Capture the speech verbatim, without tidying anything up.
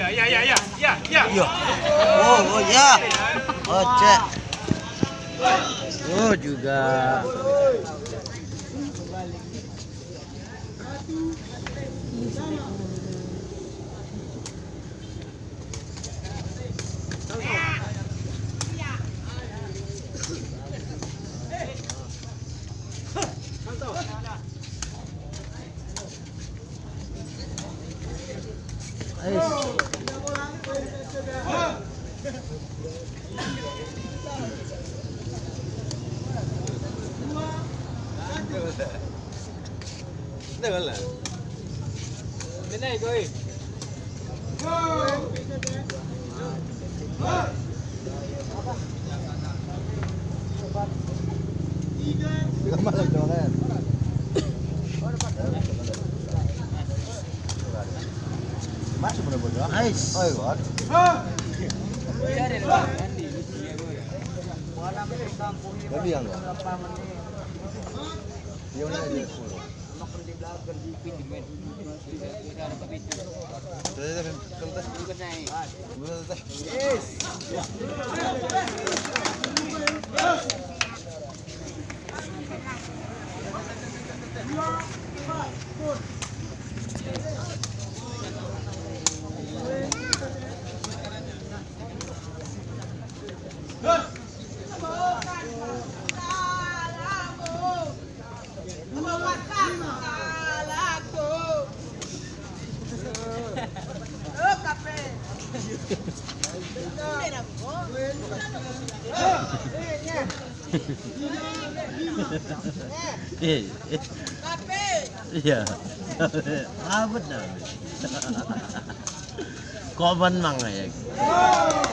Ya, ya, ya, ya, ya, ya. Iya. Oh, oh, ya. Oh, cek. Oh, juga. Ais. Jadi yang Eh, eh. Iya. Abot dah. Kok ban mang ya?